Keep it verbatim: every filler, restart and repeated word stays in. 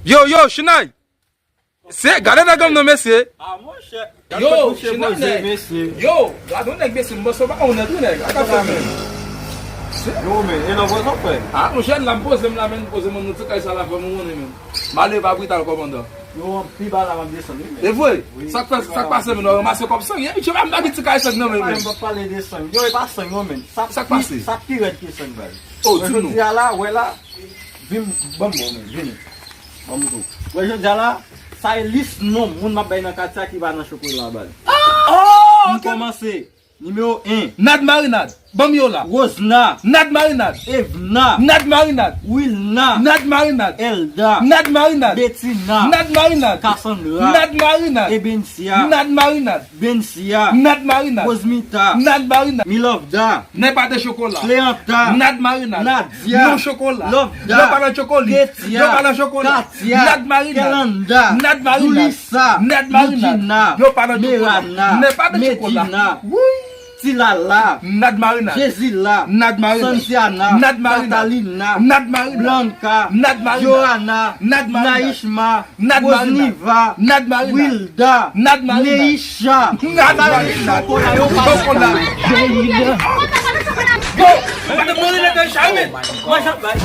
Yo, yo, Chinay! Se, gade nèg an non, mesye! Ah, monchè. Yo, Chinay nèg! Yo, gade yon nèg, mesye, m panse w pa yon nèg, wi, nèg. Sa k ap fèt menm? Yo, men, e nan vwazan, frè? Ah, monchè, la m poze m la, men, poze m nan ti kay sa la, frè m, ou konnen, men. M ale pa brital, kòmandan. Yo, pi ba la, m ap desann, wi, men. E vre? Sa k fè, sa k pase, men, nou ranmase kòb sang? Epi, tchè, pa m pa gen ti kay sang, non, men, men. M pa pale de sang. Yo, e pa sang, non, men. Sa k pase? Sa pi rèd ke sang, baz. Oh, di m non. Jodi a la, wè la, vin, ban m, bon, men, vini. Ban m tou. Wè, jodi a la, sa e lis non moun m ap bay nan katye a ki pa nan chokola, baz. Oh, ok. M kòmanse. Nimewo en. Nad Marinad. Ban m yo la. Rosna. Nad Marinad. Evna. Nad Marinad. Wilna. Nad Marinad. Elda. Nad Marinad. Betina. Nad Marinad. Cassandra. Nad Marinad. Ebensia. Nad Marinad. Bensia. Nad Marinad. Rosmita. Nad Marinad. Milovda. Nèg pa de chokola. Cleanta. Nad Marinad. Nadia. Non chokola. Lovda. Yo pa nan chokoli. Ketia. Yo pa nan chokola. Katia. Nad Marinad. Kelanda. Nad Marinad. Julissa. Nad Marinad. Lugina. Yo pa nan chokola. Merana. Nèg pa de chokola. Medina. Wouyy. Tilala. Nad Marinad. Jezila. Nad Marinad. Santiana. Nad Marinad. Catalina. Nad Marinad. Blanca. Nad Marinad. Joana. Nad Marinad. Naishma. Nad Marinad. Rosniva. Nad Marinad. Wilda. Nad Marinad. Neisha. Nad Marinad. Chokola, yo pa chokola. Yo, mwen te mande nèg nan chame. Mwen jan bay.